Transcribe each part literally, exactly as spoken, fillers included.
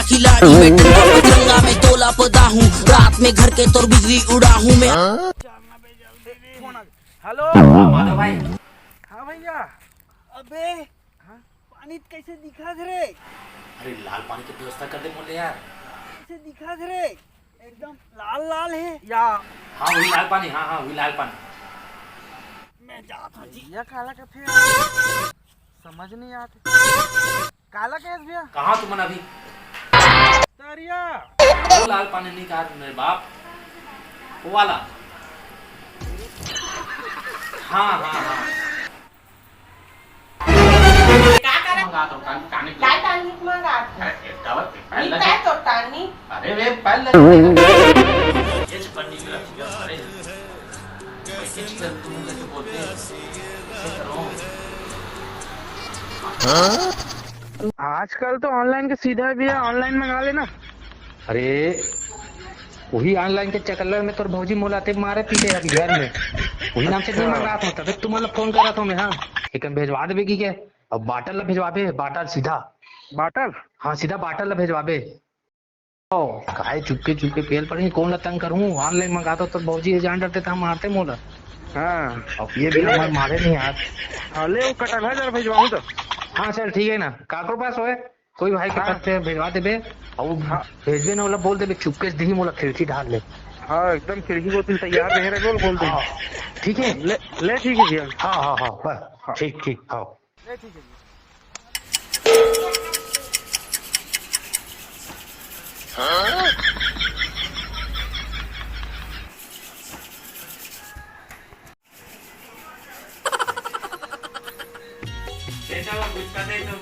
खिलाड़ी मैं टंगा पतरंगा में तोला पदा हूँ, रात में घर के तोर बिजली उड़ा हूँ मैं। हेलो। हाँ माधव भाई। हाँ भैया। अबे, हाँ? पानी कैसे दिखत रे? अरे लाल पानी के व्यवस्था कर दे बोले यार। कैसे दिखत रे? एकदम लाल लाल है या? हाँ वही लाल पानी, हाँ हाँ वही लाल पानी। मैं जात हूँ जी। भैया काला कथे यार? समझ नहीं आते। काला कैस भैया? कहाँ तुमन अभी? तरिया। वो लाल पानी नहीं कहा मेरे बाप, वो वाला। हाँ हाँ हाँ। का करत? मंगा तो कान, काने के लाइट आनी मंगा। अरे, एक दावत पे पहले नीता तो टानी। अरे, वे पहले। ये तो पन्नी के रखिएगा, अरे। कैसे चीज़ है, तुम कैसे बोलते हैं? कैसे करो? आजकल तो ऑनलाइन के सीधा भी है, ऑनलाइन मंगा लेना। अरे, वही ऑनलाइन के चकल्लर में तोर भौजी मोला ते मारे पीटे अभी घर में। वही नाम से नहीं मंगात हूँ, तबे तुमन ला फोन करत हूँ मैं, हाँ। एक भेजवा देबे की के? अब बाटल ला भेजवाबे, बाटल सीधा। बाटल? हाँ, सीधा बाटल ला भेजवाबे। ओ, काहे चुपके चुपके पेल पड़े, कौन ला तंग करूँ? ऑनलाइन मंगाता तो भौजी ये जान डरते तो हम मारते मोला। हाँ। अब ये भी हमारे मारे नहीं यार। हाँ, ले वो कटल है जरा भेजवाऊँ तो। हाँ, चल ठीक है ना, काकरो पास होए? कोई भाई के हाँ। पास से भेजवा देबे, और हाँ। भेजबे ना, ओला बोल देबे, चुपके से दिही मोला खिड़की ढाल ले। हाँ, एकदम खिड़की को तुम तैयार रहे रहे, बोल, बोल दे। हाँ, ठीक है? ले, ले, ठीक है भैया। हाँ, हाँ, हाँ, बस, हाँ। ठीक, ठीक, हाँ। ले, ठीक है भैया। दे दो, गुटखा दे दो।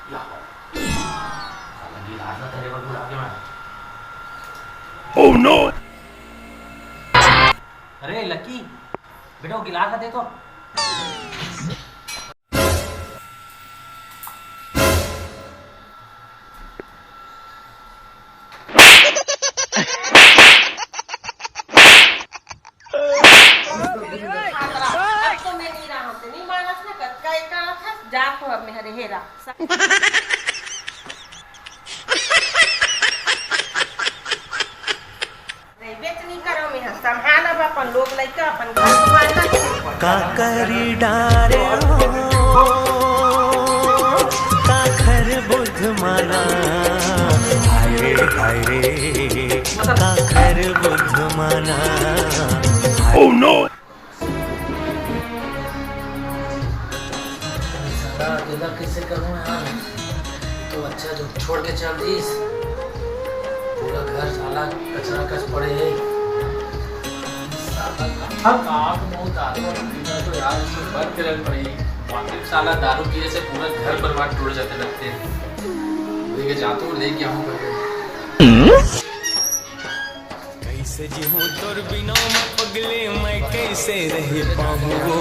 या। साला गिलास ना धरे बर भुला के मैं। Oh no! अरे लकी, बेटा वो गिलास दे तो। अब तो मैं नहीं रहा, हमसे नहीं मानस ना, कतका एक रहा था, जा तो अब मैं हरे हेरा। रहिबे तो नहीं करो, मैं संभाल अब अपन लोग लइका, अपन घर दुआर ला। का करी डारे हो, काखर बुध माना, हाय रे, हाय रे, काखर बुध माना। Oh no! साला अकेला कैसे करूँ यार? तो अच्छा जो छोड़ के चल दीस, पूरा घर साला कचरा कच पड़े है। साला कहाँ काट मुँह दारू वारू पीना तो यार, इसको बंद करे पड़े। वाकई साला दारू पीने से पूरा घर परिवार टूट जाते लगते हैं। लेके जाता हूँ, लेके आऊँ पहले। कैसे जीहूँ तोर बिना मैं पगले, मैं कैसे रह पाहूँ वो?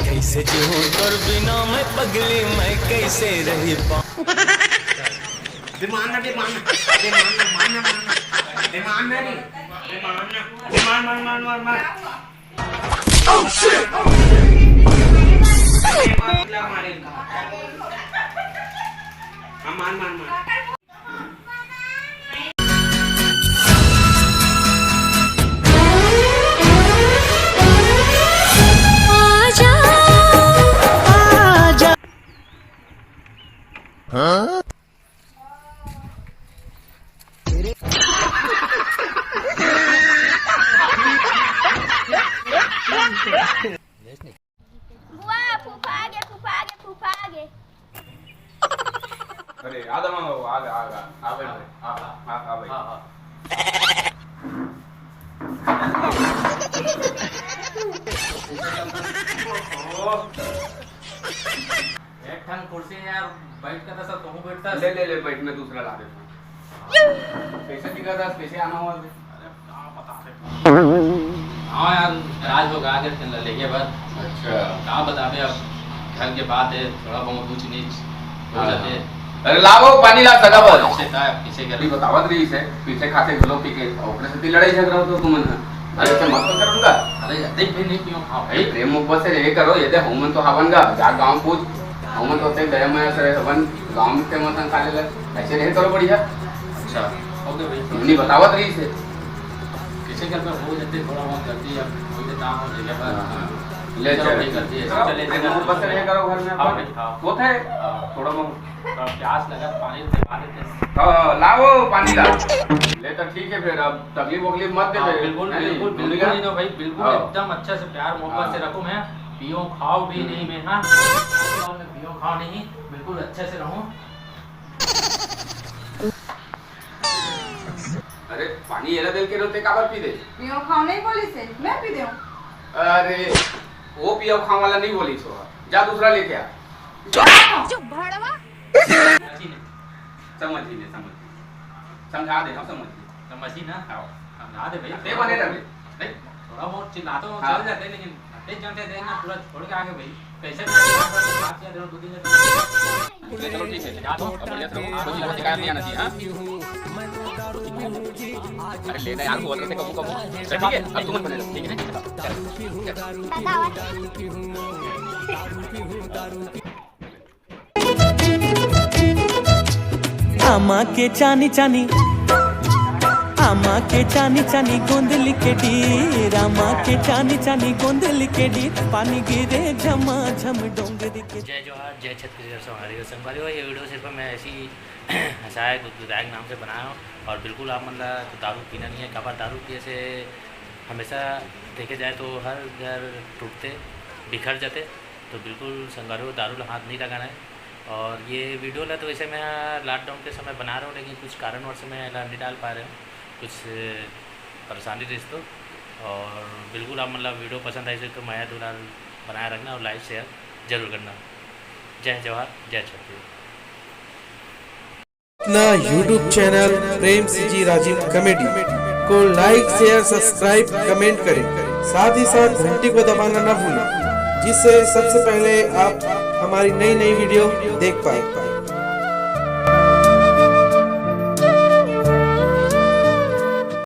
कैसे जीहूँ तोर बिना मैं पगले, मैं कैसे रह पाहूँ? दे मारना, दे मारना, दे मारना, मारना, मारना। दे मारना रे, दे मारना, दे मार, मार, मार, मार, मार। Oh, shit! दे मार, मार, मार, मार। हाँ, मार, मार, मार। आजा, आजा। हाँ? बुआ, फूफा आगे, फूफा आगे, फूफा आगे। अरे, आ दमा हो, आ, आ, आ, आ, आ, आ, आ, आ, आ, आ, हाँ, हाँ। एक ठन कुर्सी यार, बैठ के तो सब कहूँ बैठता। ले, ले, ले, बैठ, मैं दूसरा ला देता हूँ। कैसे दिखा था, कैसे आना हुआ? अरे, क्या बता रहे? हाँ यार, नाराज हो गा, अगर तेन ला लेगे बर। अच्छा। का बताबे, अब घर के बात हे, थोड़ा बहुत ऊंच नीच हो हाँ। जाथे। अरे लावो पानी ला सगा बर। कैसे का, कैसे कर? अभी बतावत रहिस हे, पीछे खाते घलो पी के, ओकरे सेती लड़ाई झगड़ा होत हे तुमन ह। अरे से मत करूंगा। अरे देख भी नहीं पियो खाओ भाई। प्रेम मोहब्बत से रहे करो, ये दे हमन तो हावन गा, जा गांव पूछ, हमन तो ते दया माया से हवन, गांव में ते मत खा लेला, ऐसे रहे करो बढ़िया। अच्छा, ओके भाई। नहीं बतावत रहिस हे। किसी घर पे हो जाते थोड़ा बहुत गलती, अब कोई तो काम हो जाएगा, पर हाँ। ले चलो चल। भाई, गलती है, चलो, चले, प्रेम चले, मोहब्बत से चले। रहे करो घर में हाँ अपन। भाई, हाँ। होत हे, हाँ। थोड़ा बहुत। थोड़ा प्यास लगा, पानी दे, पानी दे। हाँ, लावो पानी ला। ले तो ठीक है फिर, अब तकलीफ वकलीफ मत दे हाँ, दे, बिल्कुल, है नहीं? बिल्कुल, धुनी बिल्कुल ला। नहीं दो भाई, बिल्कुल हाँ। एकदम अच्छे से प्यार मोहब्बत हाँ। से रखूँ मैं। पियो खाओ भी हम्म। नहीं मैं, हाँ। पियो खाओ नहीं, बिल्कुल अच्छे से रहूँ। अरे पानी एला देल के रोते काबर पी दे? पियो खाओ नहीं बोलिस हे, मैं पी देहूँ। अरे वो पियो खाओ वाला नहीं बोलिस हे, जा दूसरा लेके आ। चुप भड़वा। समझी नहीं, समझी नहीं, समझी नहीं। समझा दे, हम समझ गए। समझी ना? हाँ। समझा दे भाई। ते बने रहे। नहीं, थोड़ा बहुत चिल्लाते हो, हाँ। चल जाते, लेकिन अतेक जन से देख ना, पूरा छोड़ के आगे भाई। कैसे भी बात कर, दो दिन से चलो ठीक है, जा दो, अब बढ़िया से रहो, कोई शिकायत नहीं आना चाहिए, हाँ? अरे ले ना यार, बोल रहे थे कबू कबू। चल ठीक है, अब तुम बने रहो, ठीक है? चल, चल। आमा के चानी चानी, आमा के चानी चानी गोंदली के डीर, आमा के चानी चानी गोंदली के डीर, पानी गिरे झमा झम डोंगरी के। जय जोहार, जय छत्तीसगढ़ संगवारी हो। संगवारी हो, ये वीडियो सिर्फ मैं ऐसी हंसाए गुदगुदाए के नाम से बनाया हूँ। और बिल्कुल आप मन ला तो दारू पीना नहीं है। काबर दारू पिए से हमेशा देखे जाए तो हर घर टूटते, बिखर जाते। तो बिल्कुल संगवारी हो, दारू ला हाथ नहीं लगाना है। और ये वीडियो ला तो वैसे मैं लॉकडाउन के समय बना रहा हूँ, लेकिन कुछ कारणवश मैं एला नहीं डाल पा रहे हूँ, कुछ परेशानी रहिस तो। और बिल्कुल आप मन ला वीडियो पसंद आइस तो मया दुलार बनाए रखना और लाइक शेयर जरूर करना। जय जोहार, जय छत्तीसगढ़। अपना YouTube चैनल प्रेम सीजी राजिम कॉमेडी को लाइक, शेयर, सब्सक्राइब, कमेंट करें, साथ ही साथ घंटी को दबाना ना भूलें, जिससे सबसे पहले आप हमारी नई नई वीडियो देख पाए।